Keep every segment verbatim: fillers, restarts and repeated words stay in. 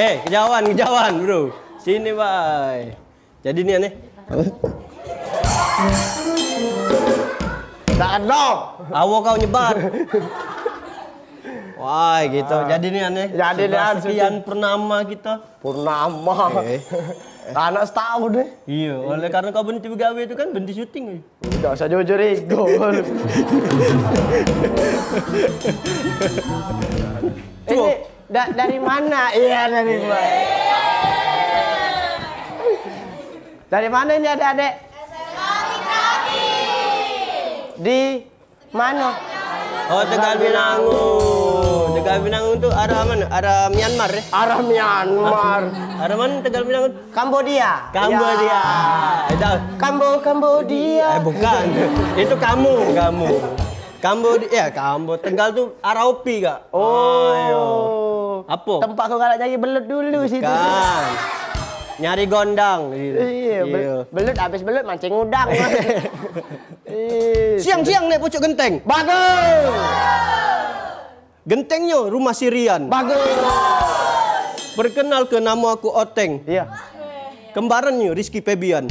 Eh, kejauhan, kejauhan, bro. Sini, bay. Jadi ni aneh. Tak ada. Awo kau nyebar. Wah, gitu. Jadi ni aneh. Jadi ni, setelah sekian purnama kita. Purnama. Eh. Anak setahun deh. Iya, oleh karena kau berhenti begawe itu kan, berhenti syuting. Enggak usah jujur ego. Ini da- dari mana? Iya, dari mana? Dari mana ini adik-adik? Di mana? Oh, Tegal Binangun. Tegal Binangun tu arah mana? Arah Myanmar, eh? Arah Myanmar. Arah mana Tegal Binangun? Kambodia. Kambodia. Ya. Eh, dah. Kambo, Kambodia. Eh, bukan. Itu kamu, kamu. Kambodia, ya, Kambo. Tegal tu arah Opi, Kak. Oh. Apo? Tempat kau galak nyari belut dulu situ. Bukan. Nyari gondang gitu. Iya, bel- belut habis belut mancing udang. Eh, siang-siang naik pucuk genteng. Bagus. Gentengnyo rumah si Rian. Bagus. Perkenalke, namo aku Oteng. Iya. Kembarannyo Rizky Febian.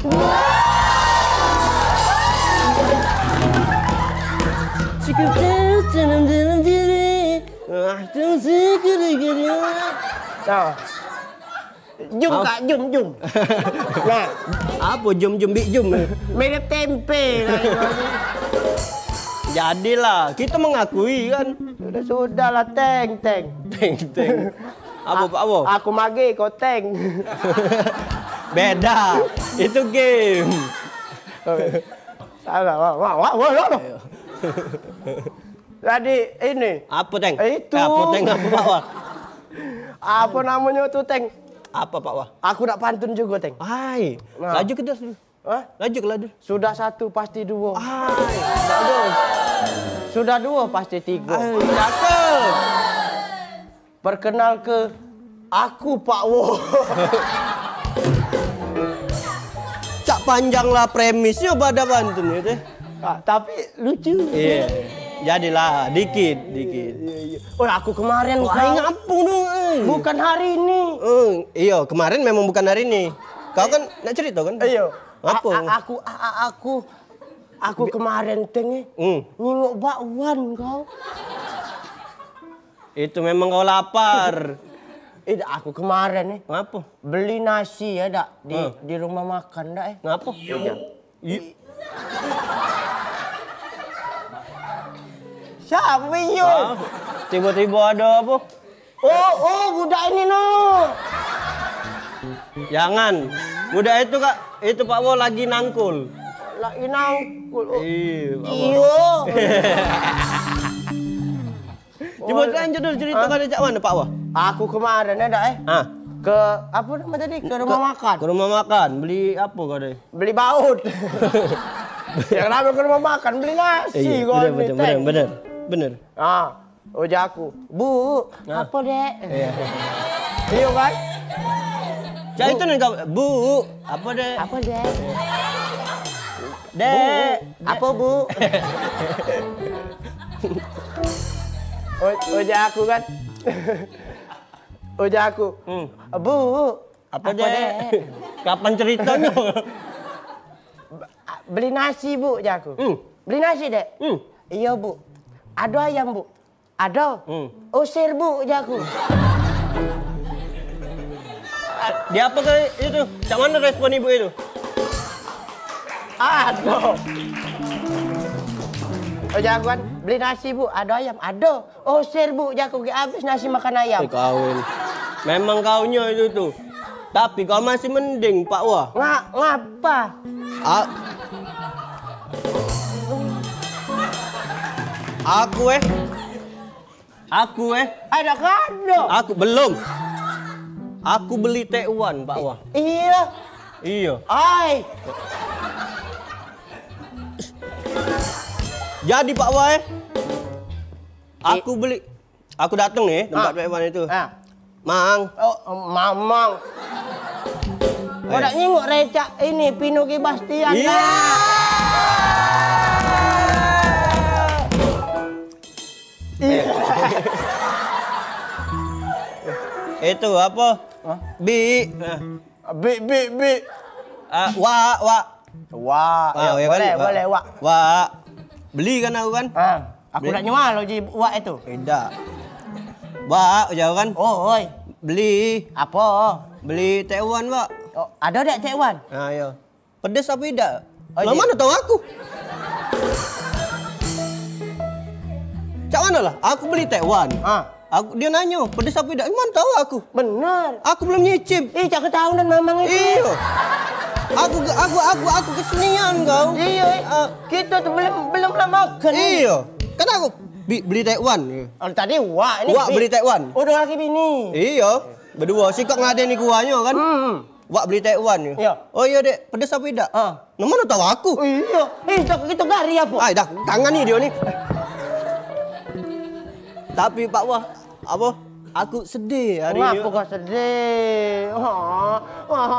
Nah. Jum, Kak, jum, jum. Nah. Apo jum, jum, bik jum? Mirip tempe lah. Jadilah, kita mengakui kan. Sudah, sudahlah, Teng, Teng. Teng, Teng. Apo, Pak, apo? Aku mage, kau Teng. Beda. Itu game. Salah, wah, wah, wah, wah, wah. Jadi ini. Apo, Teng? Eh, itu. Eh, apo, Teng? Apo, Pak Wah? Apo namonyo tu, Teng? Apo, Pak Wah? Aku nak pantun jugo, Teng. Ai, nah. Laju ke dulu. Hah? Laju ke laju. Sudah satu pasti duo. Ai, bagus. Sudah duo pasti tigo. Ai, cakep. Perkenalke, aku Pak Wo. Cak panjang lah premisnyo pada pantun itu. Ah, tapi lucu. Iya. Jadilah dikit, dikit. Iya, iya. Oh, aku kemarin. Wah, kau ngapo tu, eh? Bukan hari ini. Eh, iya, kemarin memang bukan hari ini. Kau kan nak cerita kan? Iya. Ngapo? A- a- aku a- a- aku aku kemarin, Teng, eh, hmm, nyingok bakwan kau. Itu memang kau lapar. Eh, dak, aku kemaren ni. Ngapo? Beli nasi ya, dak, di, hmm, di rumah makan, dak, eh. Ngapo? Iya. I- Siapo iyo? Ah, tiba-tiba ada apa? Oh, oh, budak ini no. Jangan. Budak itu, Kak, itu Pak Wo lagi nangkul. Lagi nangkul. Oh. Iyo, Pak Wo. Iyo. Cuba lanjut dulu cerita kau dari cak mana, Pak Wo? Aku kemarin ada, eh. Ah. Ke, apa nama tadi? Ke rumah makan. Ke rumah makan, beli apa kau tadi? Beli baut. Ya, kenapa ke rumah makan? Beli nasi. Iya, kau bener, ni, bener, Teng. Bener, bener, bener. Ah, ujar aku, "Bu, ah, apa, Dek?" Iya. Iya, kan? Cak itu nih kau, "Bu, apa, Dek?" Apa, Dek? Dek. Bu, apa, Bu? O-, ujar aku kan. Ujar aku, hmm, "Bu, apa, apa, Dek?" Dek? Kapan ceritanya? "Beli nasi, Bu," ujar aku. Hmm. "Beli nasi, Dek?" Hmm. "Iya, Bu." "Ada ayam, Bu?" "Ada." Hmm. "Usir, Bu," ujar aku. Dia apa ke itu? Cak mana respon ibu itu? Aduh. Ujar aku kan, "Beli nasi, Bu." "Ada ayam?" "Ada." "Usir, Bu," ujar aku, "gek habis nasi makan ayam." Eh, kawin. Memang kaunyo itu tuh. Tapi kau masih mending, Pak Wah. Nga-, ngapa? A-, aku, eh. Aku, eh. Ada kado. Aku belum. Aku beli T one, Pak Wah. Iya. Iya. Ai. Jadi, Pak Wah, eh. Aku beli Aku dateng nih tempat Pak Iwan itu. Ah. Mang. Oh, Mamang. Kau dak nyingok recak ini, Pino Kibastian. Iya. Nah. Iya. Itu apa? Hah? Bi. Nah. Bik, bik, bik. Ah, wak, wak. Wak. Ah, ya, ya kan? Boleh, wak, boleh, wak. Wak. Beli kan aku kan? Ah, aku nak nyual uji wak itu. Tidak. Wak, jauh kan? Oh, oi. Beli. Apa? Beli tekwan, wak. Oh, ada dak tekwan? Ah, ya. Pedes apa idak? Oh, lah, iya. Mano tahu aku? Cak mano lah? Aku beli tekwan. Ah. Aku, dia nanyo, pedes apa idak? Mano tahu aku? Bener. Aku belum nyicip. Ih, cak ketahuan mamang itu. Iyo. Aku, aku, aku, aku kesenian kau. Iyo, eh. Ah. Kita tu belum, belum lah makan. Iyo. Kan aku bi-, beli tekwan. Oh, tadi wak ini. Wak beli tekwan. Udah lagi bini. Iyo. Berdua sikok ngeladeni kuahnyo kan. Hmm. Wak beli tekwan yo. Iyo. Oh iyo, Dek, pedes apa idak? Ah. Nah, mano tahu aku? Iyo. Eh, dah kita gari apa? Ai, dah, tangan ni dia ni. Tapi Pak Wah, apa? Aku sedih hari ni. Ngapo kau sedih? Ha. Ha.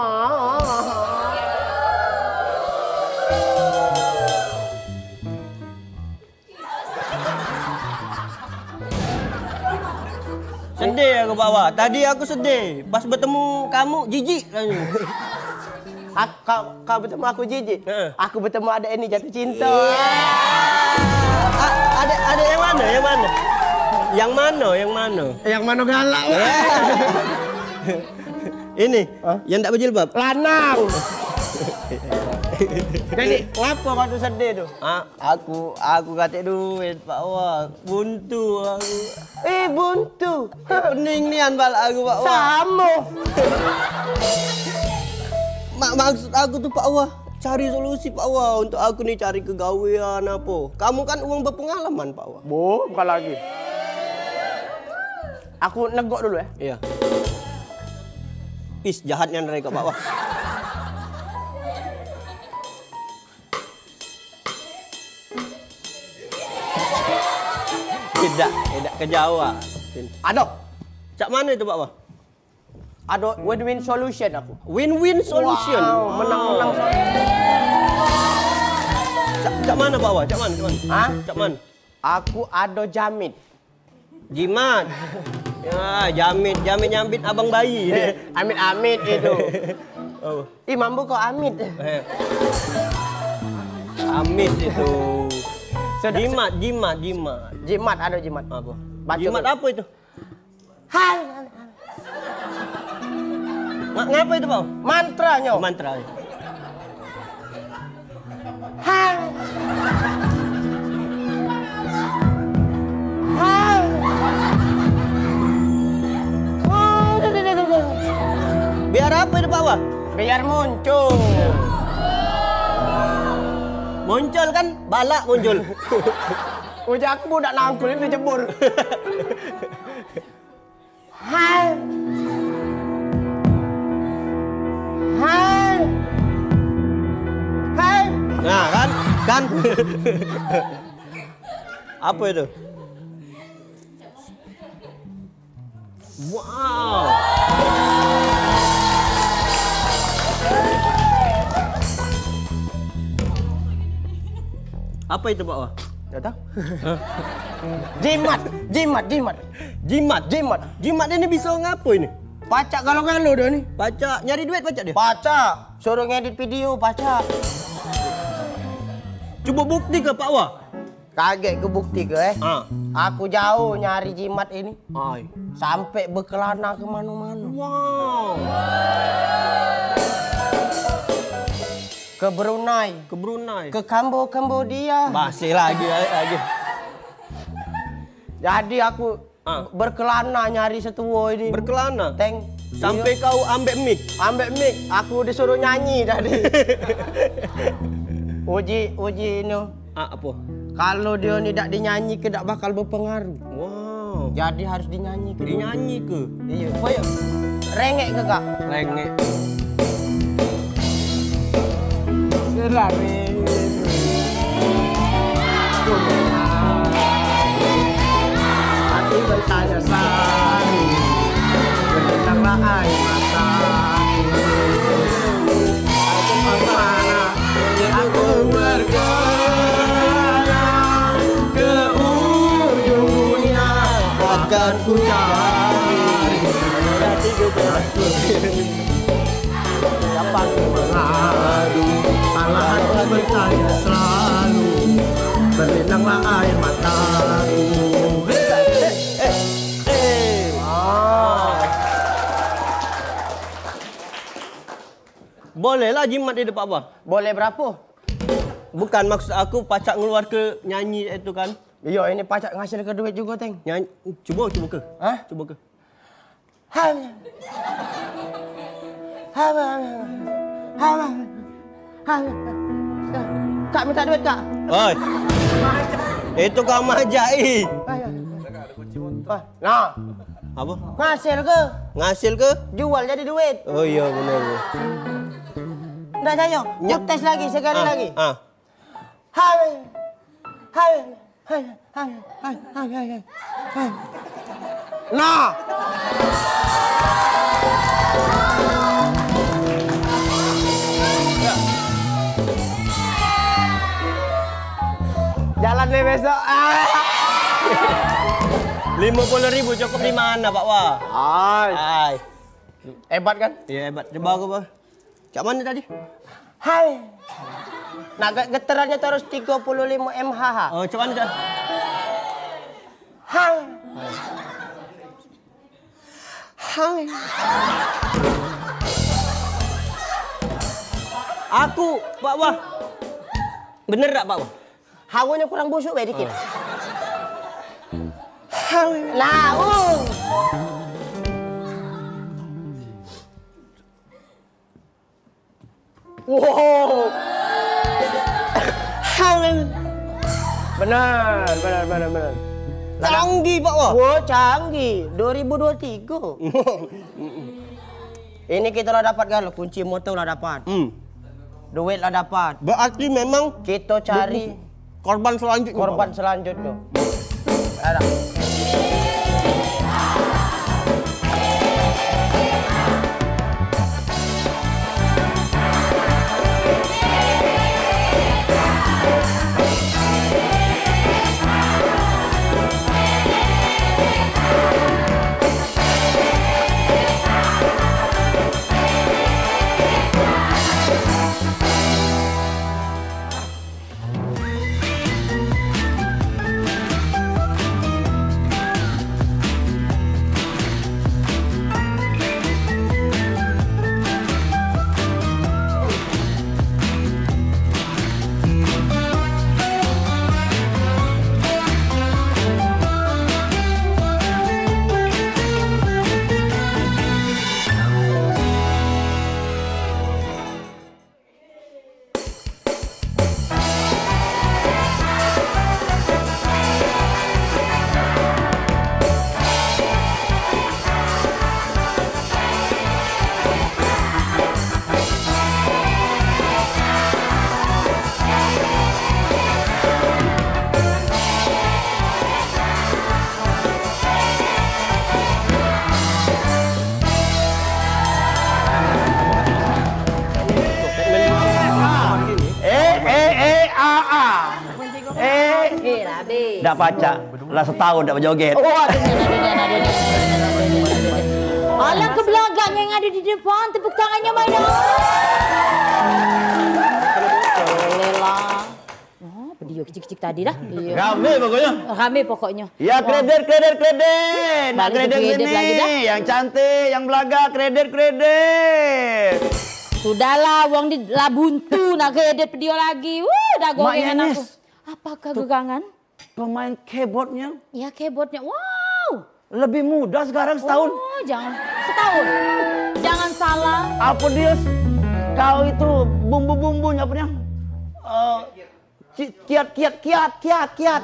Sedih aku, Pak Wah. Tadi aku sedih. Pas betemu kamu, jijik rasanya. Ak-, kau, kau betemu aku jijik? Heeh. Aku betemu adek ini jatuh cinta. Iya. A-, adek, adek yang mano? Yang mano? Yang mano? Yang mano galak? Iya. Ini, hah? Yang tak berjilbab? Lanang. Jadi, ngapo kau tu sedih tu? Ah, aku, aku katek duit, Pak Wah. Buntu aku. Eh, buntu. Pening nian balak aku, Pak Wah. Samo. Mak, maksud aku tu, Pak Wah, cari solusi, Pak Wah, untuk aku ni cari kegawean apo. Kamu kan wong berpengalaman, Pak Wah. Bo, bukan lagi. Aku negok dulu, eh. Iya. Is, jahat nian dari kau, Pak Wah. Tidak, tidak ke Jawa. Aduh. Cak mano itu, Pak Wah? Aduh, win-win solution aku. Win-win solution. Wow, menang-menang. Cak, cak mano, Pak Wah? Cak mano, cak mano? Hah? Cak mano? Aku ado jamit. Jimat. Ya, jamit, jamit nyambit abang bayi. Eh, amit-amit itu. Oh. Ih, mambu kok amit. Eh. Amis itu. Sudah, jimat, jimat, jimat. Jimat, ada jimat. Apa? Baca jimat dulu. Apa itu? Hal. Nga-, ngapa itu, Pak? Mantranyo. Mantra. Hal. Hal. Oh, duh, duh, duh, duh, duh. Biar apa itu, Pak Wah? Biar muncul. Muncul kan, balak muncul. Ujak aku budak nangkul ini jebur. Hai. Hai. Hai. Nah, kan? Kan? Apa itu? Wow. Apa itu, Pak Wah? Dak tahu. Hah? Jimat, jimat, jimat. Jimat? Jimat. Jimat ini bisa ngapo ini? Pacak galo-galo dio ni. Pacak nyari duit pacak dio? Pacak. Suruh ngedit video, pacak. Cubo bukti ke, Pak Wah? Kagek ke bukti ke, eh? Ah. Aku jauh nyari jimat ini. Ai. Sampe bekelana ke mano-mano. Wow. Ke Brunei. Ke Brunei. Ke Kambo-, Kambodia. Masih lagi, lagi. Jadi aku, ah, berkelana nyari setuo ini. Berkelana? Teng. Sampai, iyo, kau ambek mic? Ambek mic. Aku disuruh nyanyi tadi. Uji, uji ini. Ah, apa? Kalo dio ni dak dinyanyi ke, dak bakal berpengaruh. Wow. Jadi harus dinyanyi ke. Dinyanyi ke? Iyo. Koyo rengek ke, Kak? Rengek. Serari. Hati bertanya sari. Benar air mata. Aku mana? Aku berjalan ke ujung dunia, akan ku cari Gampang. Mengadu, malahan ku bertanya selalu. Berlinanglah air mataku. Hei, hei, hei. Ah. Boleh lah jimat di depan, Bah. Boleh berapo? Bukan, maksud aku pacak ngeluar ke nyanyi itu kan. Iyo, ini pacak ngasilke duit jugo, Teng. Nyanyi, cubo, cubo ke. Hah? Cubo ke. Ham. Ham. Ham. Ham. Ham. Kak, minta duit, Kak. Oi. Itu kau majai. Ayo. Wah, nah. Apa? Ngasilke. Ngasilke? Jual jadi duit. Oh iyo, bener. Ndak, Cahyo. Nyak. Ku tes lagi, sekali lagi. Ah. Hai. Hai. Hai. Hai. Hai. Hai. Nah. Jalan deh besok. Ah. Limo puluh ribu cukup di mana, Pak Wah? Hai. Hai. Hebat kan? Iyo, hebat. Coba aku, Pak. Cak mano tadi? Hai. Nah, ge- geterannyo tu harus tigo puluh limo M H H. Oh, cak mano, Cak? Hai. Hai. Aku, Pak Wah. Bener dak, Pak Wah? Hawonyo kurang busuk bae dikit. Hawo. Nah, uh. Wow. Benar, benar, benar, benar. Canggih, Pak Wah. Wah, canggih. Dua ribu dua tiga. Ini kita lah dapat kan, kunci motor lah dapat. Hmm. Duit lah dapat. Berarti memang kita cari korban selanjutnya, korban selanjutnya. Ada. Eh, eh, eh, ah, ah. Eh, eh, lah, Be. Dak pacak. Lah setahun dak bejoget. Oh, aduh, aduh, aduh, aduh, aduh, aduh, aduh, aduh. Alah, ke belagaknyo yang ada di depan, tepuk tangannya, Maida. Boleh lah. Oh, video kecil-kecil tadi dah. Iya. Rame pokoknya. Rame pokoknya. Ya, kredit, kredit, kredit. Nak kredit sini. Lagi dah. Yang cantik, yang belaga, kredit, kredit. Sudahlah, wong di lah buntu nak kredit video lagi. Wuh, dah gorengan aku. Apakah gegangan? Pemain keyboardnya. Ya, keyboardnya. Wow. Lebih muda sekarang setahun. Oh, jangan. Setahun. Jangan salah. Apa dia? Kau itu bumbu-bumbunya apa dia? Eh, Ki- kiat, kiat, kiat, kiat, kiat.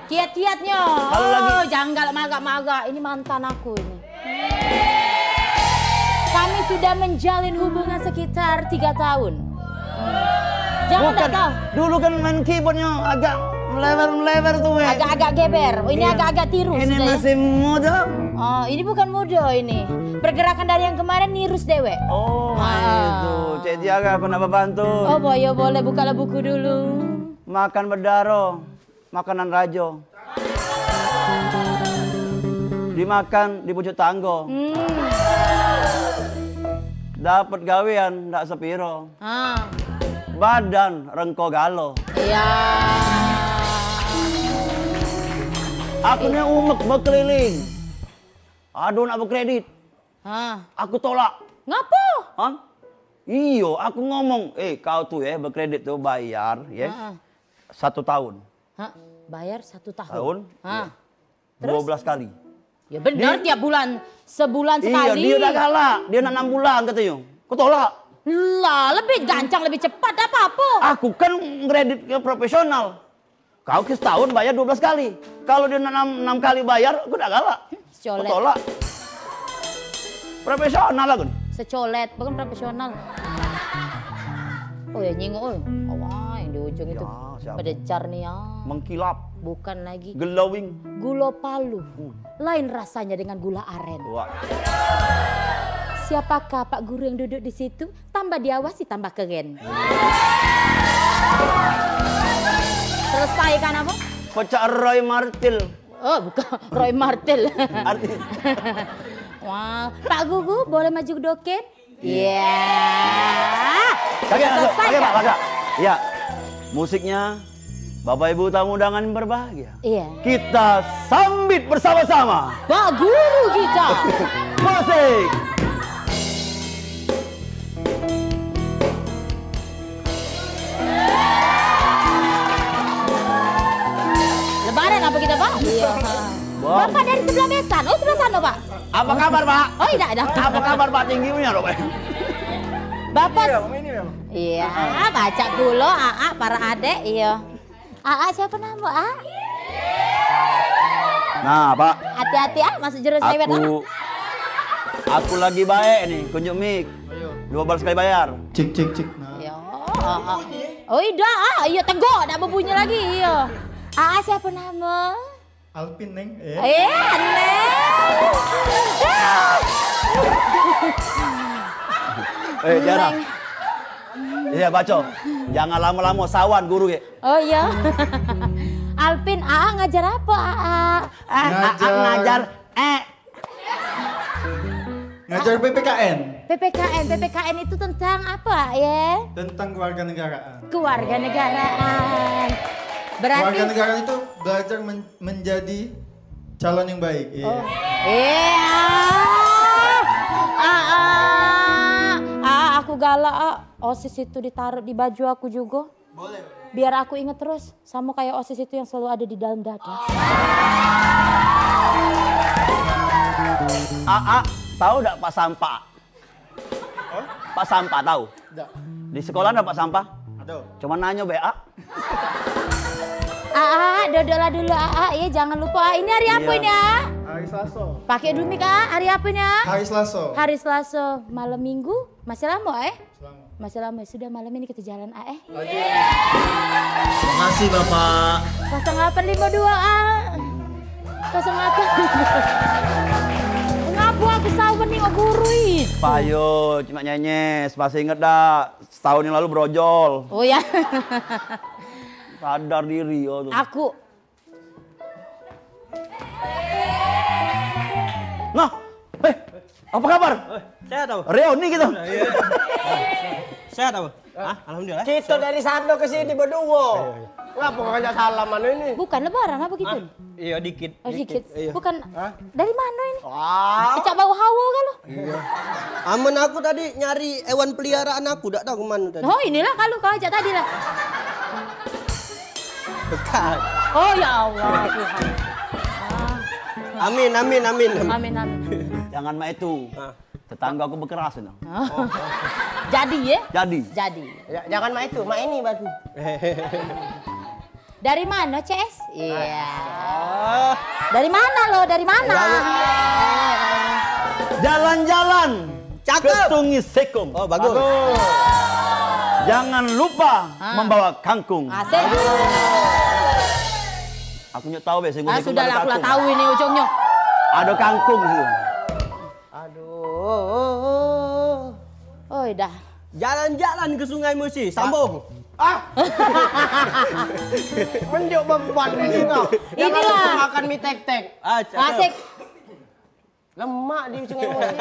Kiat-kiatnya. Kalau lagi. Oh, jangan galak magak-magak. Ini mantan aku ini. Kami sudah menjalin hubungan sekitar tiga tahun. Jangan. Bukan, tak tahu. Dulu kan main keyboardnya agak melebar-melebar tuh, weh. Agak-agak geber. Ini agak-agak tirus. Ini sudah, ya. Masih muda. Oh, ini bukan muda ini. Pergerakan dari yang kemarin nirus dewek. Oh, itu. Cek Tiara, aku nak bantu. Oh, boyo, boleh bukalah buku dulu. Makan bedaro, makanan rajo. Dimakan di pucuk tanggo. Hmm. Dapat gawean ndak sepiro. Ah. Badan rengko galo. Iya. Aku ni umek bekeliling. Ado nak bekredit. Ah. Aku tolak. Ngapo? Hah? Iyo, aku ngomong, "Eh, kau tu, eh, bekredit tu bayar, ya. Ah. Satu tahun." Hah? Bayar satu tahun? Tahun, ah. Iya. Terus? Dua belas kali. Ya benar, dia tiap bulan, sebulan sekali. Iya, dia dah galak. Dia nak enam bulan, katanya. Kau tolak. Lah, lebih gancang, lebih cepat, dak apa-apa. Aku kan ngredit ke profesional. Kau ke setahun bayar dua belas kali. Kalau dia nak enam, enam kali bayar, aku dak galak. Secolet. Kau tolak. Profesional aku ni. Secolet, bukan profesional. Oh ya, nyingok, oh. Awai, yang di ujung itu. Ya, siapa? Pada jar nih ya. Mengkilap. Bukan lagi. Glowing. Gula palu. Hmm. Lain rasanya dengan gula aren. Wah. Siapakah Pak Guru yang duduk di situ? Tambah diawasi, tambah keren. Selesai kan apa? Pecak Roy Martil. Oh, bukan. Roy Martil. Artis. Wah, Pak Gugu boleh maju ke doken? Iya. Kagak, kagak, selesai kagak, kan? Kagak. Iya. Musiknya, Bapak Ibu tamu undangan berbahagia. Iya. Kita sambit bersama-sama. Pak Guru kita. Musik. Lebaran apa kita, Pak? Iya. Wow. Bapak dari sebelah besan. Oh, sebelah sana, Pak. Apa kabar, Pak? Oh, tidak ada. Apa kabar, Pak? Tinggi punya, Pak. Bapak. Iya, ini memang. Iya, baca pulo, Aa, para adek, iya. Aa, siapa nama, A? Nah, Pak. Hati-hati, A, masuk jurus lewat, A. Aku, aku lagi baik nih, kunjuk mic. Dua belas kali bayar. Cik, cik, cik. Nah. Ya, Aa. Oh, iya, A, iya, tegak, dak berbunyi lagi, iya. Aa, siapa nama? Alpin, Neng. Eh. Eh, Neng. Eh, Tiara. Neng. Iya, baco. Jangan lamo-lamo, sawan guru, ge. Oh, iya. Alpin, Aa ngajar apa, Aa? Eh, Aa ngajar, eh. Ngajar P P K N. P P K N, P P K N itu tentang apa, ya? Tentang kewarganegaraan. Kewarganegaraan. Berarti kewarganegaraan itu belajar men-, menjadi calon yang baik. Iya. Oh. Iya. Ah, ah. Ah, aku galak, ah. OSIS itu ditaruh di baju aku juga. Boleh. Biar aku inget terus, sama kayak OSIS itu yang selalu ada di dalam dada. Aa, tahu dak Pak Sampah? Hah? Pak Sampah tahu? Dak. Di sekolah ada Pak Sampah? Ada. Cuma nanya be, A. Aa, duduklah dulu, Aa. Ya, jangan lupa, A. Ini hari apa ini, A? Hari Selasa. Pakai dulu mic, A. Hari apa ini, A? Hari Selasa. Hari Selasa. Malam minggu. Masih lama, eh? Selama. Masih lama. Sudah, malam ini kita jalan, A, eh? Oke. Makasih, Bapak. Kosong delapan lima dua, A. Kosong delapan. Ngapo aku sawer ni, guru, ih? Payo, cuma nyenyes. Masih inget dak? Setahun yang lalu brojol. Oh, ya. Sadar diri, yo, tuh. Aku Nah, eh, apa kabar? Eh, sehat apa? Reoni gitu. Iya. Sehat apa? Hah? Alhamdulillah. Kita dari sana ke sini berdua. Iya, iya. Ngapa kau ngajak salam anu ini? Bukan lebaran apa gitu? Hah? Iya, dikit. Oh, dikit. Iya. Bukan. Hah? Dari mana ini? Wah. Pecak bau hawa kan lo? Iya. Amen aku tadi nyari hewan peliharaan aku, dak tahu kemana tadi. Oh, inilah kalau kau ajak tadi lah. Bukan. Oh, ya Allah, Tuhan. Ah. Amin, amin, amin, amin. Amin, amin. Jangan mak itu. Ah. Tetangga aku bekeras itu. Oh. Jadi, ya? Jadi. Jadi. Ya, jangan mak itu, mak ini batu. Dari mana, C S? Iya. Ah. Dari mana lo? Dari mana? Jalan-jalan. Cakep. Ke Sungai Sekong. Oh, bagus. Bagus. Jangan lupa, ah, membawa kangkung. Asik. Aku nyuk tahu be, Sungai Sekong. Ah, sudahlah, aku lah tahu ini ujungnya. Ada kangkung situ. Aduh. Oi, dah. Jalan-jalan ke Sungai Musi, sambung. Ah. Menjuk beban ini kau. Jangan lupa makan mie tek-tek. Ah, cakep. Asik. Lemak di Sungai Musi.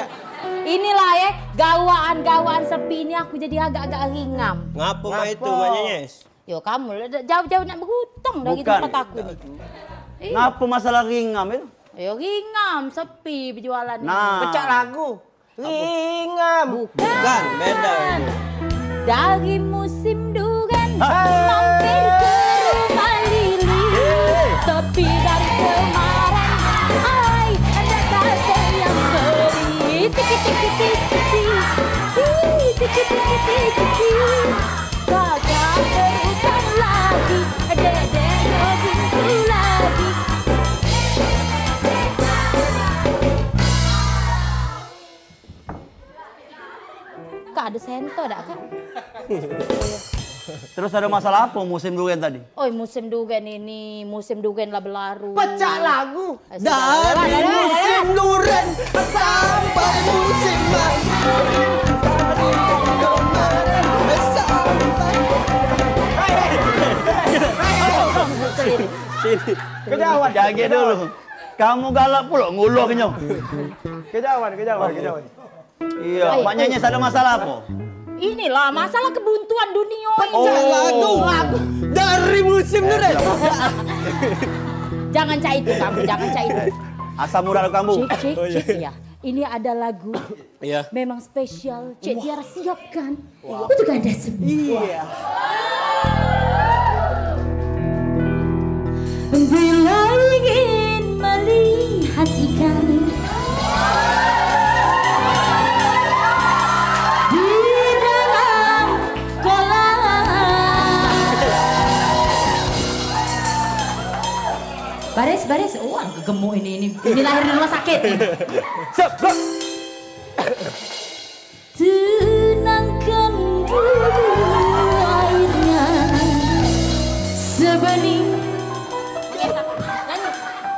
Inilah, eh, gawaan-gawaan sepi ini aku jadi agak-agak ringam. Ngapo mak itu, Mak Nyenyes? Yo, kamu lah dak jauh-jauh nak berutang dari tempat aku ni. Ih. Ngapo masalah ringam itu? Yo, ringam, sepi berjualan ni. Nah. Pecak lagu. Ringam. Bukan. Bukan, beda itu. Dari musim duren, hah? Mampir ke rumah Lili. Hei. Sepi dari kemarin. Ai, ada kakek yang beli. Tiki, tiki, tiki, tiki. Ih, tiki, tiki, tiki, tiki. Kakak berutang lagi. Dedek ngebungkul lagi. Kak, ada senter dak, Kak? Terus ada masalah apa musim duren tadi? Oi, musim duren ini, musim duren lah berlaru. Pecak lagu. Eh, sudah. Dari musim duren sampai musim madu. Dari kemarin sampai. Sini. Kejauhan. Jaga dulu. Kamu galak pula ngulurnya. Kejauhan, kejauhan, kejauhan. Iya, Mak Nyenyes ada masalah apa? Inilah masalah kebuntuan dunia ini. Pecah lagu, lagu dari musim tu deh. Jangan cak itu kamu, jangan cak itu. Asam urat kamu. Cik, cik, cik, iya. Ini ada lagu memang spesial. Cik Tiara siapkan. Untuk Anda semua. Iya. Bila ingin melihat ikan di dalam kolam. Baris, baris. Wah, gemuk ini, ini, ini lahir di rumah sakit nih. Siap, go. Tenangkan dulu airnya sebening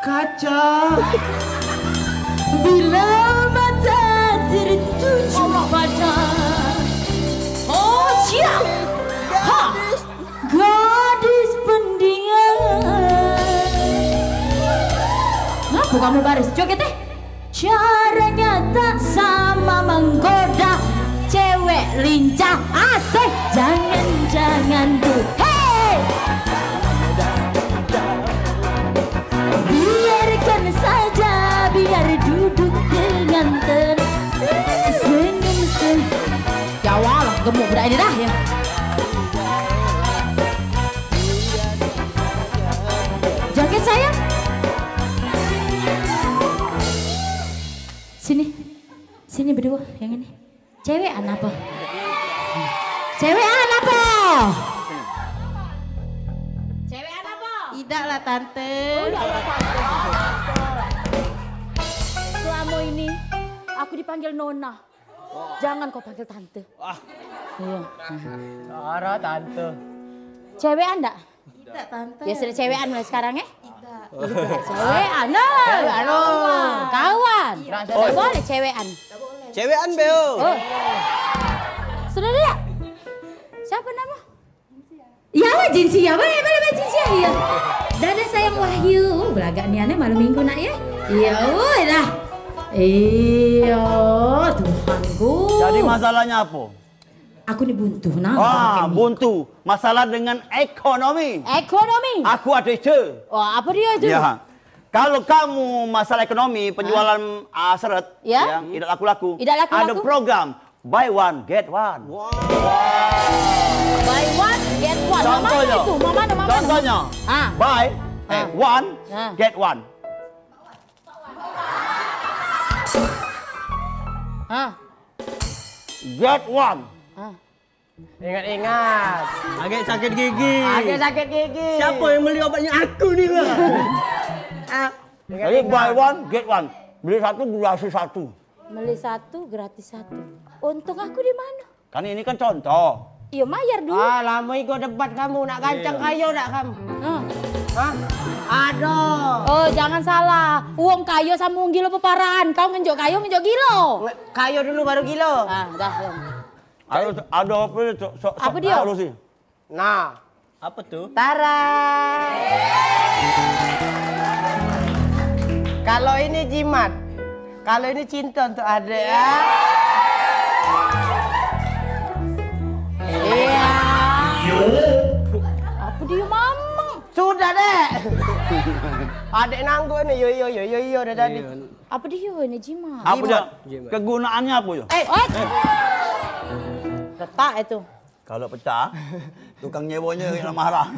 kaca. Bila mata tertuju pada, oh, siap. Ha. Gadis pendingan. Ngapo kamu baris? Joget, eh. Caranya tak sama menggoda cewek lincah asih. Jangan-jangan tu. Hei! Biarkan saja, biar duduk dengan tenang. Senyum, senyum. Ya Allah, gemuk budak ini dah ya. Joget sayang. Sini. Sini berdua yang ini. Cewekan apa? Cewekan apa? Cewekan apa? Idak lah tante. Selama ini aku dipanggil Nona. Jangan kau panggil tante. Wah. Iya. Sarah tante. Cewekan ndak? Idak, tante. Ya sudah cewekan mulai sekarang ya. Idak. Cewekan. Nah. Cewekan, oh. Kawan. Dak boleh cewekan. Cewekan, Beo. Oh. Sudah, sudah. Siapa nama? Ya, wah, Jinsia. Boleh, boleh, boleh, Jinsia. Iya. Dadah sayang Wahyu. Oh, belagak nian, eh, malam minggu nak ya. Iya, woi dah. Iya, Tuhanku. Jadi masalahnya apa? Aku ni buntu, nah. Ah, buntu. Masalah dengan ekonomi. Ekonomi. Aku ada ide. Oh, apa dia itu? Ya. Kalau kamu masalah ekonomi, penjualan ah, seret, ya, idak laku-laku. Idak laku-laku. Ada program buy one get one. Buy one get one. Contohnya, itu, mama, mama. Contohnya, ah, buy, eh, ah, one, ah, get one. Ah. Get one. Ah. Ingat-ingat. Agak sakit gigi. Agak sakit gigi. Siapa yang beli obatnya? Aku ni lah. Ah. Jadi buy one, get one. Beli satu, gratis satu. Beli satu, gratis satu. Untung aku di mana? Kan ini kan contoh. Iya, mayar dulu. Ah, lama igo debat kamu. Nak gancang kayo dak kamu? Hah? Hah? Aduh. Oh, jangan salah. Wong kayo sama wong gilo peparaan. Kau ngenjuk kayo, ngenjuk gilo. Nge-, kayo dulu baru gilo. Ah, dah. Ayo, ada apa ni? Sok, sok, apa dia? Sih. Nah. Apa tuh? Tara. Kalau ini jimat. Kalau ini cinta untuk adek, ya. Iya. Apa dia, Mamang? Sudah, Dek. Adek nanggung ni, yo, yo, yo, yo, yo, dari tadi. Iya. Apa dia ni, jimat? Apa dia? Jimat. Kegunaannya apa dia? Eh. Oi. Letak itu. Kalau pecah, tukang nyewanya yang marah.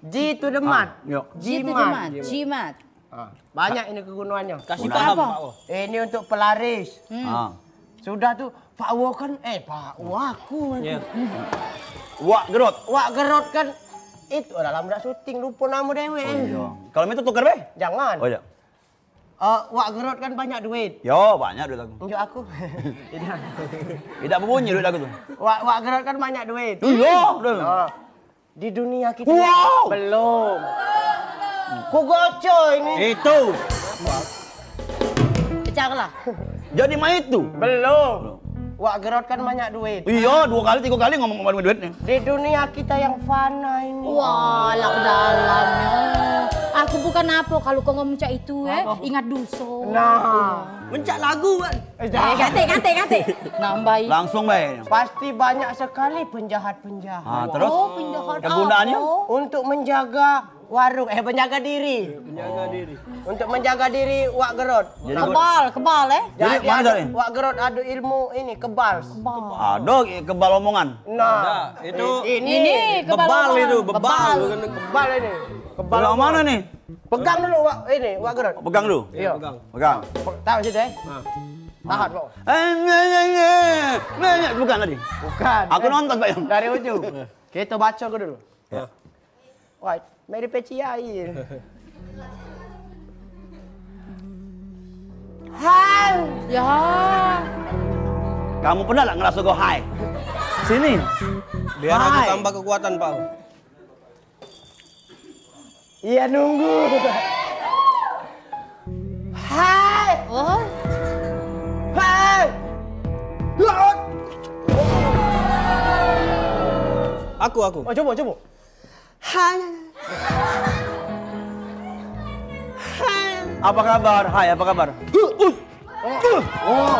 Ji to the mat. Ah, yo. Ji to the mat. Jimat. Jimat. Ah, banyak ini kegunaannya. Kasih paham, Pak Wo. Ini untuk pelaris. Hmm. Ah. Sudah tu, Pak Wo kan, eh, Pak Wo aku. Iya. Wak Gerot. Wak Gerot kan itu dalam dak syuting, lupa nama dewek. Oh, iya. Kalau itu tuker be? Jangan. Oh, iya. Eh, Wak Gerot kan banyak duit. Yo, banyak duit aku. Tunjuk aku. Tidak. Tidak berbunyi duit aku tu. Wak, Wak Gerot kan banyak duit. Iya, betul. Nah, di dunia kita. Wow. Belum. Ku goco ini. Itu. Pecahlah. Jadi main itu. Belum. Wak Gerot kan banyak duit. Iya, dua kali, tiga kali ngomong banyak duit ni. Di dunia kita yang fana ini. Wah, lah dalamnya. Aku bukan apa kalau kau ngomong cak itu, eh. Apa? Ingat dosa. Nah. Mencak lagu kan. Eh, jangan. Eh, ganti, ganti, ganti. Nambahi. Langsung bae. Pasti banyak sekali penjahat-penjahat. Ah, terus? Oh, penjahat kegunaannya? Apa? Untuk menjaga warung, eh, menjaga diri. Menjaga diri. Untuk menjaga diri, Wak Gerot. Jadi kebal, kebal, eh. Jadi jadi mana ada, tadi? Wak Gerot ada ilmu ini, kebal. Kebal. Ada kebal omongan. Nah, nah, itu ini, ini kebal omongan. Itu, bebal. Kebal. Kebal ini. Kebal omongan. Mana nih? Pegang dulu, Wak, ini, Wak Gerot. Pegang dulu. Iya. Pegang. Pegang. Pe-, taruh situ, eh. Nah. Tahan, Wak. Eh, nye, nye, nye. Nye, nye. Bukan tadi. Bukan. Aku nonton, Pak Yong. Dari ujung. Kita baca ke dulu. Ya. Wah, mari peci air. Hai. Ya. Kamu pernah tak ngerasa kau hai? Sini. Biar aku tambah kekuatan, Pak. Iya, nunggu. Hai. Oh. Hai. Laut. Aku, aku. Oh, coba, coba. Hai. Hai. Apa kabar? Hai, apa kabar? Oh.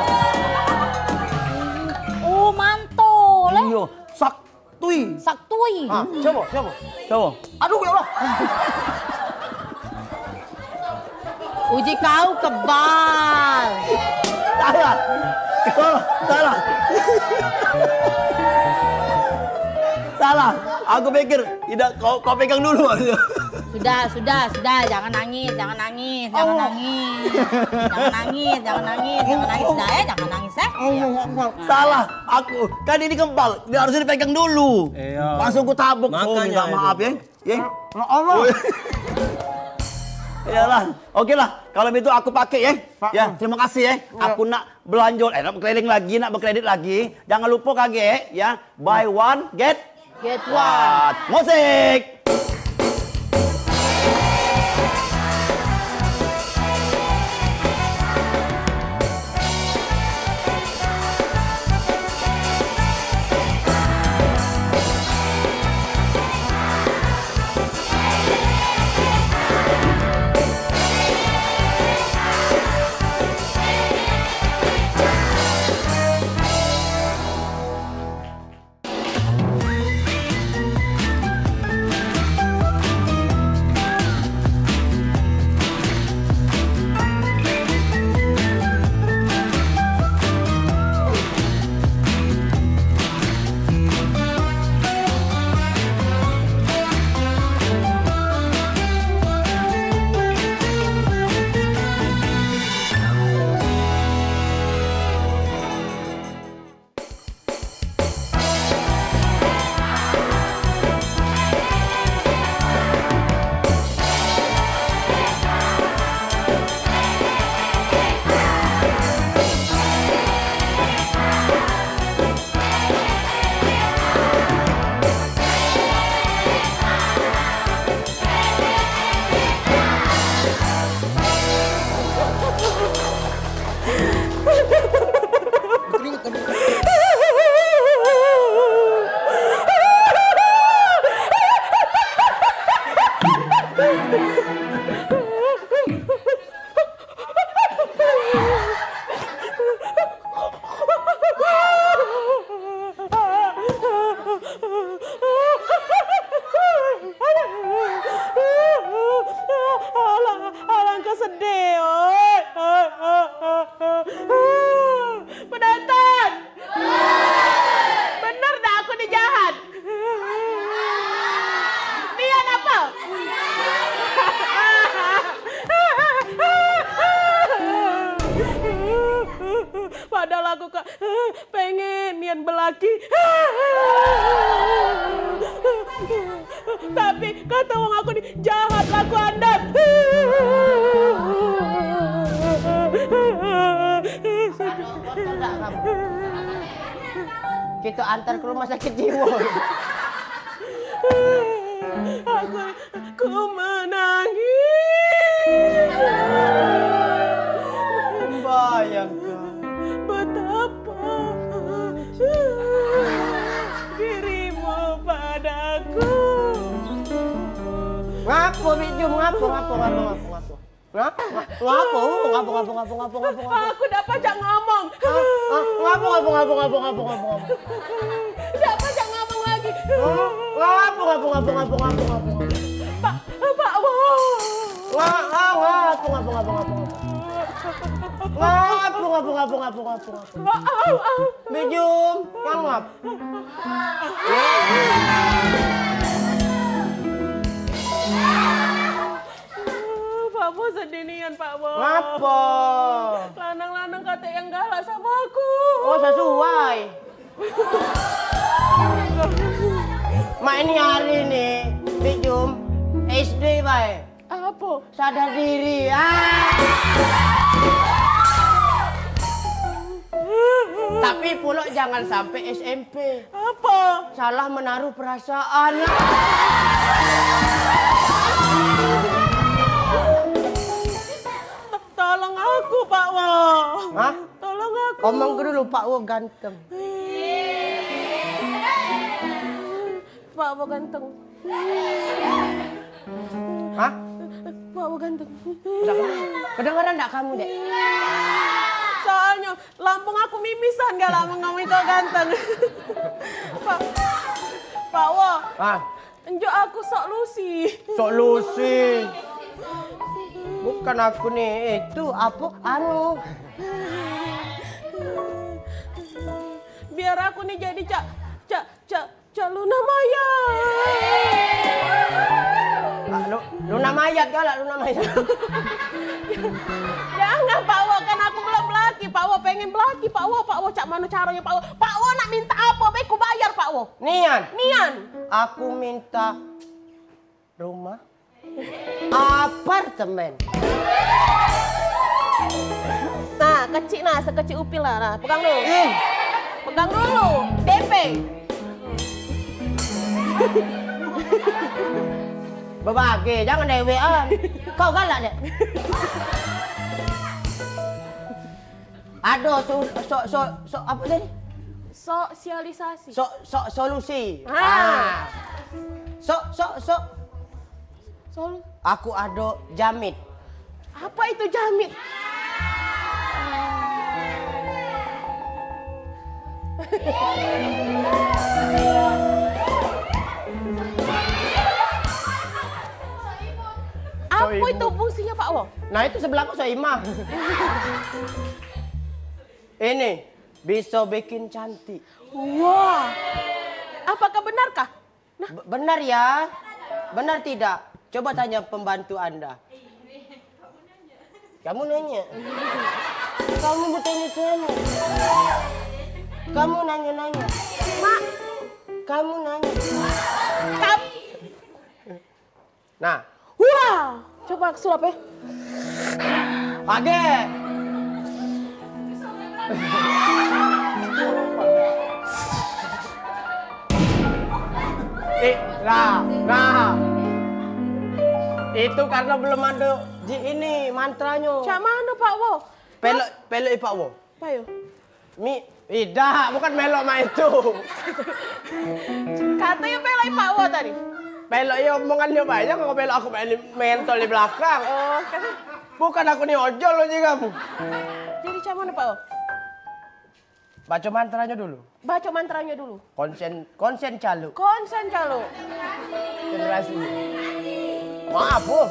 Oh, mantul, eh. Iyo, saktui. Saktui. Ah, coba, coba. Coba. Aduh, ya Allah. Uji kau kebal. Salah. Salah. Salah. Salah. Aku pikir, tidak, kau, kau pegang dulu. Sudah, sudah, sudah. Jangan nangis, jangan nangis, jangan nangis. Jangan nangis, jangan nangis, jangan nangis. Sudah, eh, jangan nangis, eh. Salah. Aku. Kan ini kebal. Dia harusnya dipegang dulu. Iya. Langsung ku tabuk. Makanya minta maaf, ya. Ye? Ya Allah. Iyalah. Oke lah, kalau begitu aku pakai, ye. Ya, terima kasih, ye. Ya. Aku nak belanja, eh, nak berkeliling lagi, nak berkredit lagi. Jangan lupa kagek, ya. Buy one, get one. Musik. belaki. Tapi kata wong aku ni jahat laku andam. Aduh, kotor dah kamu. Kita antar ke rumah sakit jiwa. Aku, ku menangis. Membayangkan betapa dirimu padaku. Ngapo, Bik Jum? Ngapo, ngapo, ngapo, ngapo, ngapo? Ngapo? Ngapo? Ngapo, ngapo, ngapo, ngapo, ngapo, ngapo? Aku dak pacak ngomong. Hah? Hah? Ngapo, ngapo, ngapo, ngapo, ngapo, ngapo, ngapo? Dak pacak ngomong lagi. Hah? Ngapo, ngapo, ngapo, ngapo, ngapo, ngapo, ngapo? Pak, Pak Wo. Nga-, nga-, ngapo, ngapo, ngapo, ngapo, ngapo? Ngapo, ngapo, ngapo, ngapo, ngapo, ngapo? Au, au. Bijum, ngangap. Pak Wo sedih nian, Pak Wo. Ngapo? Lanang-lanang katek yang galak samo aku. Oh, sesuai. Mak ini hari ni, Bijum, S D bae. Apo? Sadar diri. Ah. Tapi pulo jangan sampe S M P. Apo? Salah menaruh perasaan. Tolong aku, Pak Wo. Hah? Tolong aku. Omong dulu, Pak Wo ganteng. Pak Wo ganteng. Hah? Pak Wo ganteng. Kedengeran ndak kamu, Dek? Soalnyo lambung aku mimisan galak ngomong kau ganteng. Pak, Pak Wo. Ah. Enjuk aku sok lusi. Sok lusi. Bukan aku ni, itu apo? Anu. Biar aku ni jadi cak, cak, cak, cak Luna Maya. Ah, Lu-, Luna Mayat galak, Luna Mayat. Jangan, Pak Wo, kan aku belum belaki. Pak Wo pengen belaki, Pak Wo, Pak Wo, cak mano caronyo, Pak Wo? Pak Wo nak minta apo be ku bayar, Pak Wo. Nian. Nian. Aku minta rumah. Apartemen. Nah, kecik nah, sekecik upil lah. Nah, pegang dulu. Eh. Pegang dulu. D P. Bebage, jangan dewean. Kau galak, Dek. Ado so, so, so, so, apo tadi? Sosialisasi. So, so, solusi. Ah. Ah. So, so, so. Sol. Aku ado jamit. Apa itu jamit? Apa itu fungsinya, Pak Wo? Nah, itu sebelah aku Soimah. Ini bisa bikin cantik. Wah. Apakah benarkah? Nah. Be-, benar ya? Benar tidak? Coba tanya pembantu Anda. Kamu nanya. Kamu bertanya-tanya. Kamu nanya-nanya. Mak. Kamu nanya. Kap- Nah. Wah, coba sulap ya. Age. Eh, lah, nah. Itu karena belum ada ji ini mantranyo. Cak mano, Pak Wo? Pelok, pelok Pak Wo. Payo. Mi, idak, bukan melok mak itu. Katonyo pelok Pak Wo tadi. Pelok yo omongan yo banyak, kau pelok aku main mentol di belakang. Oh, kan. Bukan aku ni ojol lo ji kamu. Jadi cak mano, Pak Wo? Baco mantranyo dulu. Baco mantranyo dulu. Konsen, konsen calo. Konsen calo. Generasi. Maaf, Bu.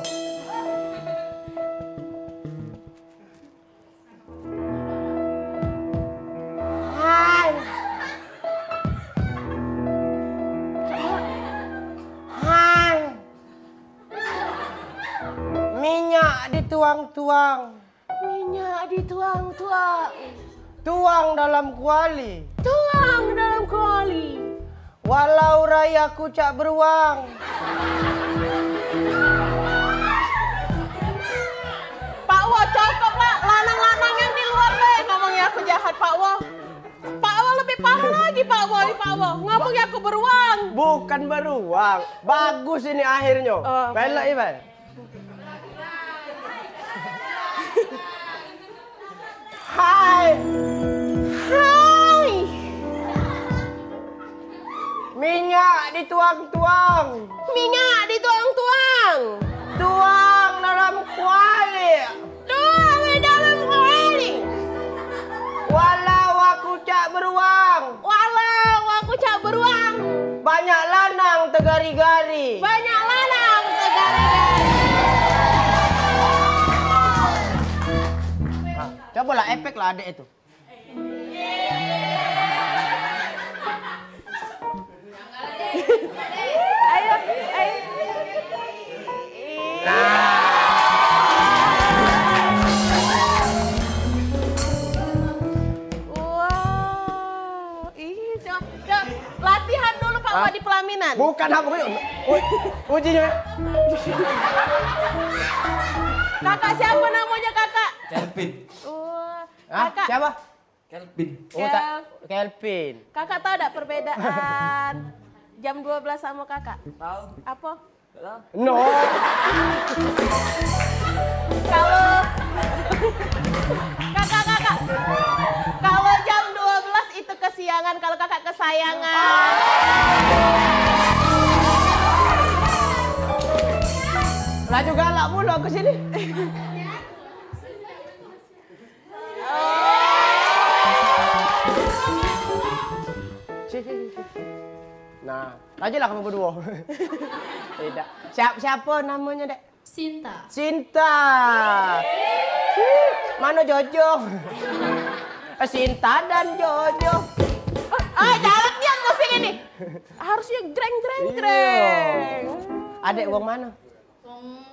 Hai. Hai. Minyak dituang-tuang. Minyak dituang-tuang. Tuang dalam kuali. Tuang Walau rai aku cak beruang. Pak Wo, cukup lah. Lanang-lanang yang di luar deh. Ngomongnya aku jahat, Pak Wo. Pak Wo lebih parah lagi, Pak Wo, Pak Wo. Ngomongnya aku beruang. Bukan beruang. Bagus ini akhirnya. Oh, pelek, Iban. Hai. Hai. Minyak dituang-tuang. Minyak dituang-tuang. Tuang dalam kuali. Tuang dalam kuali. Walau aku cak beruang. Walau aku cak beruang. Banyak lanang tegari-gari. Banyak lanang tegari-gari. Nah, cobalah efek lah adek itu. Ayo, ayo. Nah. Wah, ih, cok, cok. Latihan dulu, Pak, Hah? Wak, di pelaminan. Bukan aku, Bu. U-, ujinya. Kakak siapa namanya, Kakak? Kelvin. Wah, Hah? Kakak. Siapa? Kelvin. Oh, tak. Kel- Kelvin. Kakak tahu tak perbedaan jam dua belas sama Kakak? Tahu. Apa? Tahu. No. Kalau Kakak, Kakak. Kalau jam dua belas itu kesiangan, kalau Kakak kesayangan. Laju galak pula ke sini. Sini, sini, sini. Nah, lanjutlah kamu berdua. Tidak. Siap, siapa namanya, Dek? Sinta. Sinta. Mana Jojo? Eh, Sinta dan Jojo. Ah, galak nian musik ini. Harusnya jreng, jreng, Iya. jreng. Adek uang mana? Uang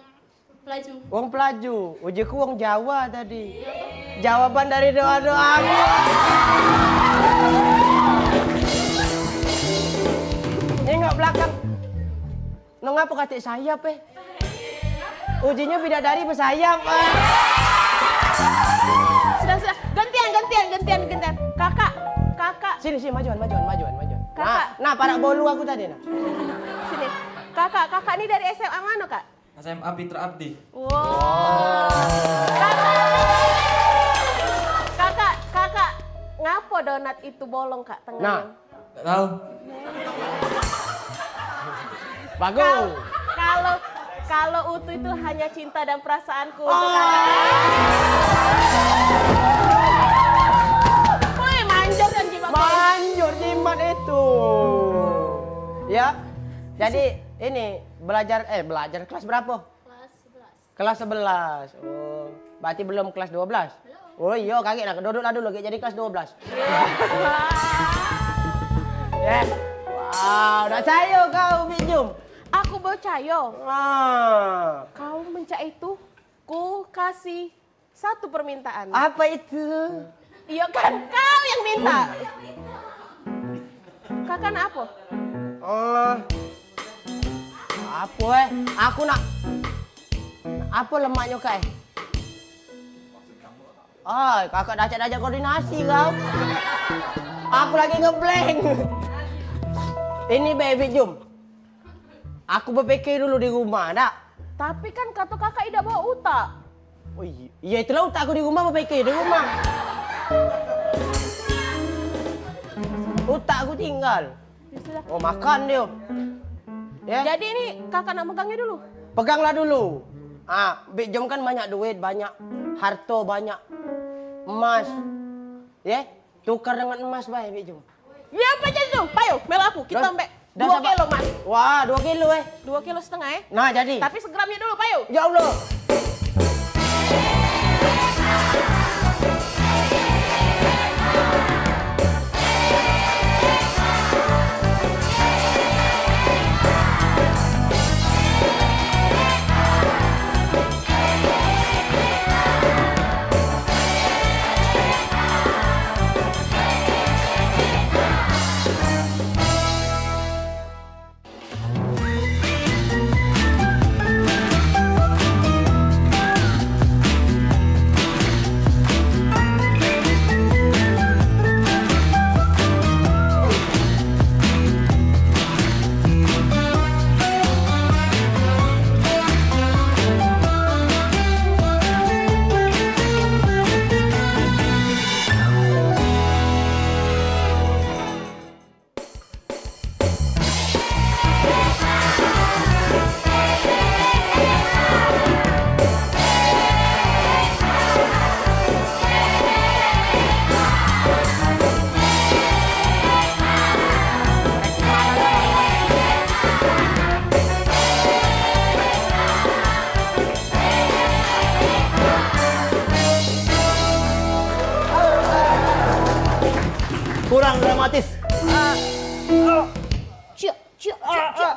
Pelaju. Wong Pelaju, ujiku wong Jawa tadi. Jawaban dari doa-doamu. Nengok belakang. Nang apa katik sayap, eh? Ujinya bidadari bersayap. Sudah, sudah. Gantian, gantian, gantian, gantian. Kakak, kakak. Sini, sini, majuan, majuan, majuan, majuan. Kakak. Nah, nah, parak bolu aku tadi, nah. Sini. Kakak, kakak ni dari S M A mana, Kak? S M A Pitra Abdi. Wow. Kakak, kakak, kakak, ngapo donat itu bolong, Kak, tengahnya? Nah. Nggak tahu. Bagus. Kal-, kalau, kalau utuh itu hanya cinta dan perasaanku untuk Oh. kakak. Woi, manjur kan jimat, Bang? Manjur jimat itu. Ya. Jadi ini belajar, eh, belajar kelas berapa? Kelas sebelas. Kelas sebelas. Oh, berarti belum kelas dua belas? Belum. Oh iyo, kagek nah, duduklah dulu, kagek jadi kelas dua belas. Ya. Wow, dak cayo kau, Bik Jum. Aku becayo. Ah. Kau mencak itu, ku kasih satu permintaan. Apa itu? Iyo kan, kau yang minta. Kakak nak apa? Allah. Apa, eh? Aku nak apa lemaknyo, Kak, eh? Ah, kakak dak acak-dak acak koordinasi kau. Aku lagi ngeblank. Ini, Bik Jum. Aku bepikir dulu di rumah, dak? Tapi kan kato kakak idak bawa utak. Oh iya, iya itulah utak aku di rumah, bepikir di rumah. Utak aku tinggal. Ya sudah. Oh, makan dia. Ya. Jadi ini kakak nak megangnya dulu. Peganglah dulu. Ah, Bik Jom kan banyak duit, banyak harto, banyak emas. Ya, tukar dengan emas bae, Bik Jom. Ya, apa aja tu? Payo, melo aku. Kita ambek dua kilo, Mas. Wah, dua kilo, eh. Dua kilo setengah, eh. Nah, jadi. Tapi segramnya dulu, payo. Ya Allah.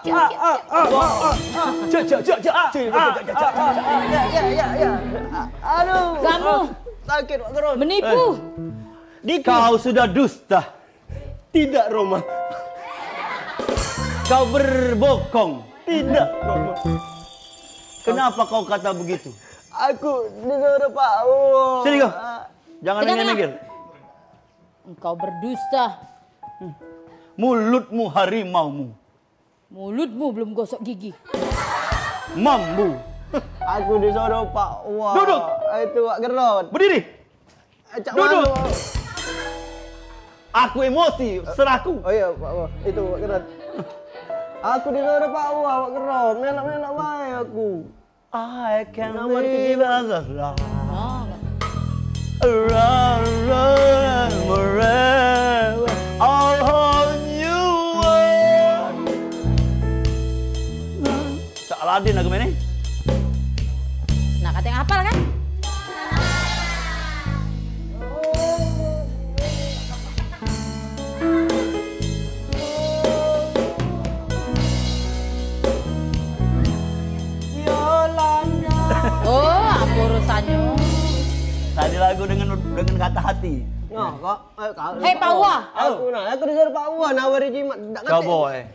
Cek, cek, cek, cek. Ah, ah, ah, ah. Cek, cek, cek, cek. Ah, cek, cek, cek, cek, cek. Ah, ya, ya, ya, ya. Ah, aduh. Kamu. Ah, sakit, Pak Gerot. Menipu. Eh. Dikit. Kau sudah dusta. Tidak, Roma. Kau berbokong. Tidak, Roma. Kenapa kau kata begitu? Aku disuruh Pak Wo. Sini kau. Ah. Jangan minggir-minggir. Engkau berdusta. Mulutmu harimaumu. Mulutmu belum gosok gigi. Mambu. Aku disuruh Pak Wah. Duduk. Itu Wak Gerot. Berdiri. Acak. Duduk. Malu. Aku emosi, serahku. Oh iya, Pak Wah. Itu Wak Gerot. Aku disuruh Pak Wah, Wak Gerot. Melak-melak bae aku. I can live as a fly. Oh. Around, around, forever, I'll hold you up. Cak Aladin lagu ini. Nah, kata yang hafal kan? Oh, apa urusannya? Tadi lagu dengan dengan kata hati. Nah, kok, eh, kau. Hei, Pak Wah. Aku nah, aku disuruh Pak Wah nawari jimat. Dak ngerti. Coba, eh.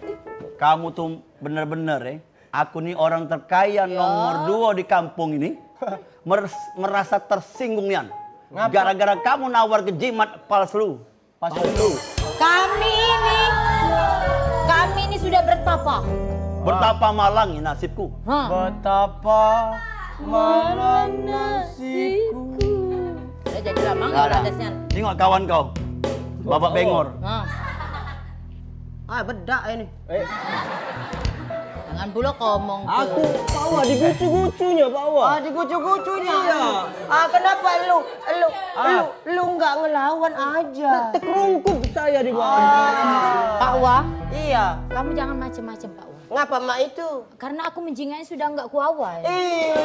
Kamu tuh bener-bener, eh. Aku ni orang terkaya nomor dua di kampung ini. Meres- merasa tersinggung nian. Ngapa? Gara-gara kamu nawar ke jimat palsu. Palsu. Kami ini, kami ini sudah bertapa. Bertapa malang nasibku. Hah. Betapa malang nasibku. Sudah jadilah mangga. Nah, nah. Tengok kawan kau. Babak bengor. Nah. Ah, bedak ini. Eh. Jangan pula kau omong tu. Aku, Pak Wah, digucu-gucunya, Pak Wah. Ah, digucu-gucunya. Iya. Ah, kenapa lu, lu, lu, lu nggak ngelawan aja? Nah, tekerungkup saya di bawah. Ah. Pak Wah. Iya. Kamu jangan macem-macem, Pak Wah. Ngapa mak itu? Karena aku menjingaknya sudah nggak kuawai. Ih.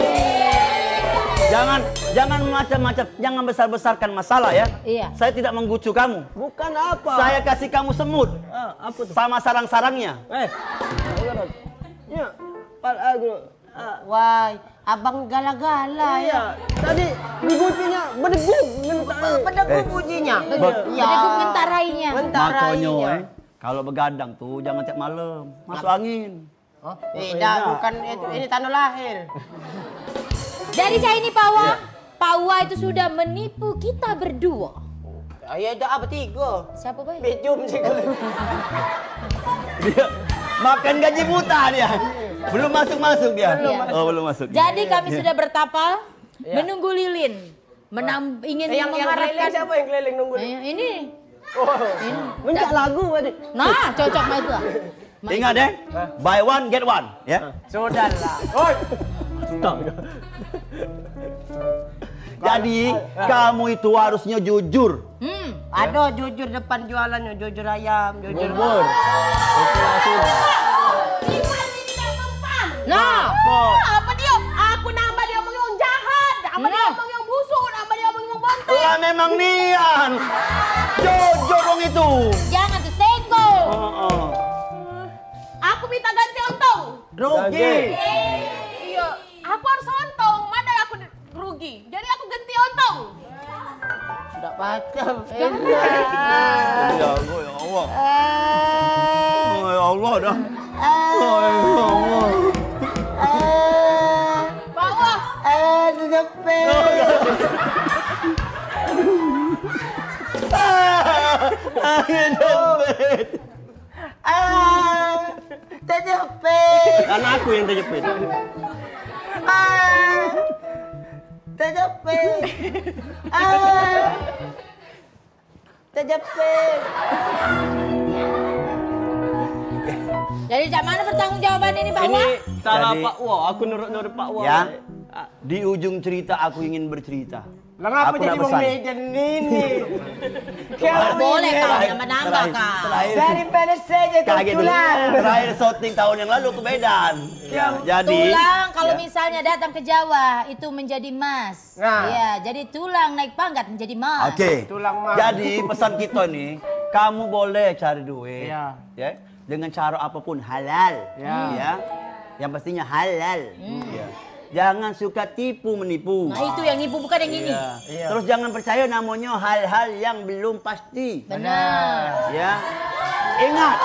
Jangan, jangan macam-macam, jangan besar-besarkan masalah ya. Iya. Saya tidak menggucu kamu. Bukan apa. Saya kasih kamu semut. Ah, apa tuh? Sama sarang-sarangnya. Eh. Ya, Pak Agus. Ah. Wai, abang gala-gala ya. Iya. Tadi digucunya bedeguk ngentak. Bedeguk bunyinya. Eh, beg- Iya. Bedeguk ngentarainya. Ngentarainya. Makonyo, eh, kalau begadang tuh jangan tiap malam. Masuk angin. Oh, beda, bukan itu, ini tanda lahir. Jadi cak ini, Pak Wah. Iya. Pak Wah itu sudah menipu kita berdua. Ah, ya, dah, ah, bertiga. Siapa, Bay? Bejum juga. Dia makan gaji buta dia. Belum masuk-masuk dia. Belum masuk. Oh, belum masuk. Jadi kami sudah bertapa, menunggu lilin. Menam-, ingin yang, yang keliling mengharapkan siapa yang keliling nunggu? Eh, ini. Oh. Ini. Mencak lagu tadi. Nah, cocok mah itu. Ingat deh, buy one get one, ya. Sudahlah. Oi. Astaga. Jadi, kamu itu harusnya jujur. Hmm. Ada jujur depan jualannya, jujur ayam, jujur bubur. Nah. Apa dia? Aku nambah dia omong yang jahat, nambah dia omong yang busuk, nambah dia omong yang bontek. Lah memang nian. Jujur wong itu. Jangan tersengkol. Heeh. Aku minta ganti untung. Rugi. Iya, aku harus untung. Mana aku rugi. Jadi aku ganti untung. Dak pacam. Ya Allah, ya Allah. Ah. Oh, ya Allah dah. Ah. Oh, ya Allah. Ah. Bawah. Ah, terjepit. Oh, ya. Ah, terjepit. Ah, terjepit. Kan aku yang terjepit. Ah, terjepit. Ah, terjepit. Jadi, cak mana pertanggungjawaban ini, Pak Wak? Ini salah Pak Wak. Aku nurut-nurut Pak Wak. Ya. Ah. Di ujung cerita, aku ingin bercerita. Lah, ngapa jadi wong Medan ini? Boleh kau nambah-nambah, kau. Dari mana saja kau tulang? Terakhir syuting tahun yang lalu ke Medan. Ya, jadi tulang kalau misalnya datang ke Jawa itu menjadi emas. Nah. Iya, jadi tulang naik pangkat menjadi emas. Oke. Tulang emas. Jadi pesan kita nih, kamu boleh cari duit. Iya. Ya. dengan cara apapun halal. Ya. Ya. Yang pastinya halal. Ya. Jangan suka tipu menipu. Nah, itu yang nipu, bukan yang ini. Iya. Iya. Terus jangan percaya namanya hal-hal yang belum pasti. Benar. Ya. Ingat.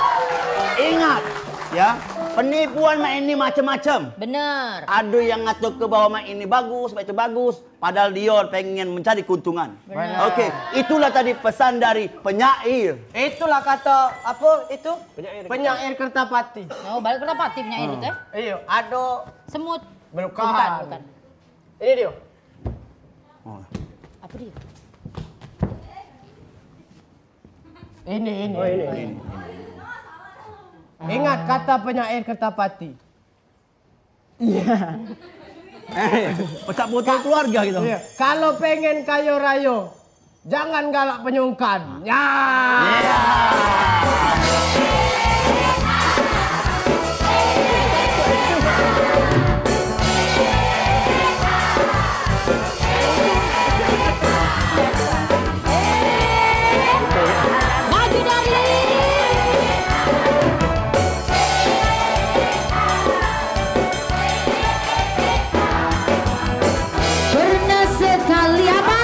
Ingat. Ya. Penipuan mak ini macam-macam. Benar. Ada yang ngatur ke bahwa mak ini bagus, mak itu bagus. Padahal dia pengen mencari keuntungan. Benar. Oke, itulah tadi pesan dari penyair. Itulah kata apa itu? Penyair. Penyair Kertapati. Oh, balik Kertapati penyair itu, eh? Iya, ada semut. Bukan, bukan. Ini dia. Oh. Apa dia? Ini, ini. Oh, ini. Ingat kata penyair Kertapati. Iya. Eh, pecah putus keluarga gitu. Iya. Kalau pengen kaya raya, jangan galak penyungkan. Ya. Maju, Darling. Pernah sekali apa?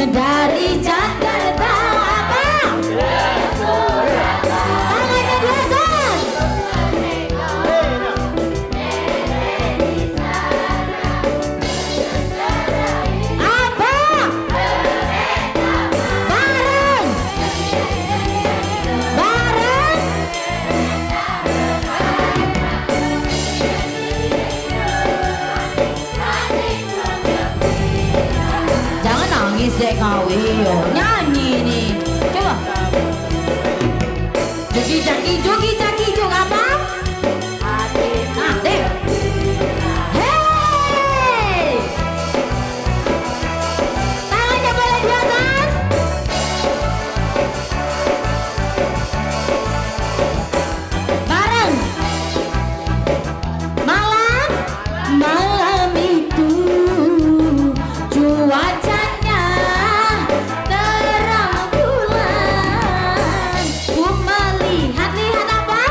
Dari Jakarta apa? Tangannya di atas. Apa? Bareng. Bareng. Jangan nangis dek kau, iyo. Nyanyi ni. Coba. Jogi jagi, jogi jagi, jog apa? Nah, deh. Hei! Tangannya boleh di atas. Bareng. Malam, malam itu cuacanya terang bulan. Ku melihat, lihat apa?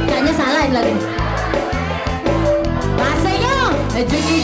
Kayaknya salah ini lagu. Bahasanya, eh, jadi